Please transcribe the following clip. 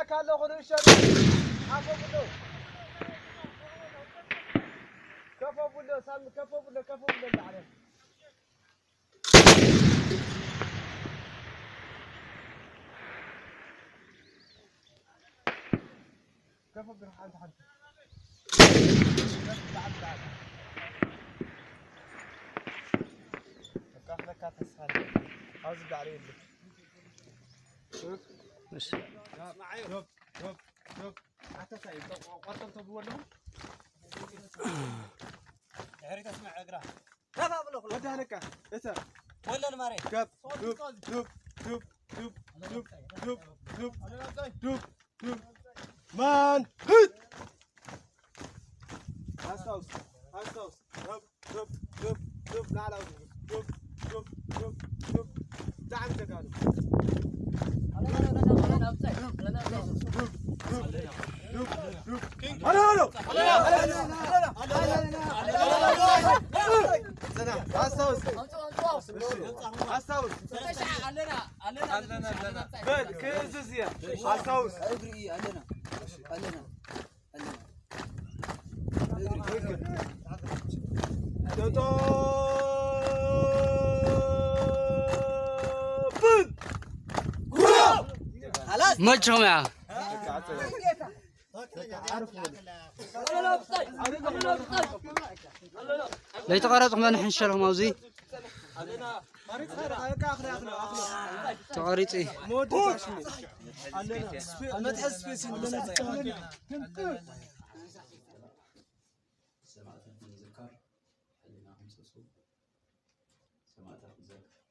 ካለኹ ንእሸ ኣፎ ብሎ ከፎ ብሎ ሳሚ ከፎ ብሎ ከፎ ብሎ ላዕለ ከፎ ብሎ ሓንቲ ሓንቲ ከፍለካ ተስፋ ኣለኒ። ኣብዚ ላዕሊ የለ። እሺ። ዶብ፣ ዶብ፣ ዶብ። ኣተሳይ፣ ቆርጦም ተብዎ ኣለዉ። ድሕሪት ኣስምዕ እግራ። ከፍ ኣብሎ ኩሉ። ወዳነካ፣ እተ። ወለል ማሬ። ከፍ፣ ዱብ፣ ዱብ፣ ዱብ፣ ዱብ፣ ዱብ፣ ዱብ፣ ዱብ፣ ዱብ፣ ዱብ። ማን? ህት! ኣስታውስ፣ ኣስታውስ። ዱብ፣ ዱብ፣ ዱብ፣ ዱብ፣ ላዕላዊ ዱብ፣ ዱብ፣ ዱብ፣ ዱብ፣ ዱብ። ብጣዕሚ ጀጋኑ። ዱብ፣ ዱብ፣ ዱብ፣ ዱብ። ሃሎ፣ ሃሎ። ዘና፣ ኣስታውስ። ኣስታውስ። በል፣ ክእዝዝ እየ። ኣስታውስ። እግሪ ኣለና፣ ኣለና። መችኹም እያ? ለይተቐረጽኩም ኣነ ሕንሸልኹም ኣብዚ። ተቐሪጹ እዩ። መትሐዚ ስፔስ ሰማእታት ንምዝካር ሕልና ኣምጽጹ። ሰማእታት ንዘክር።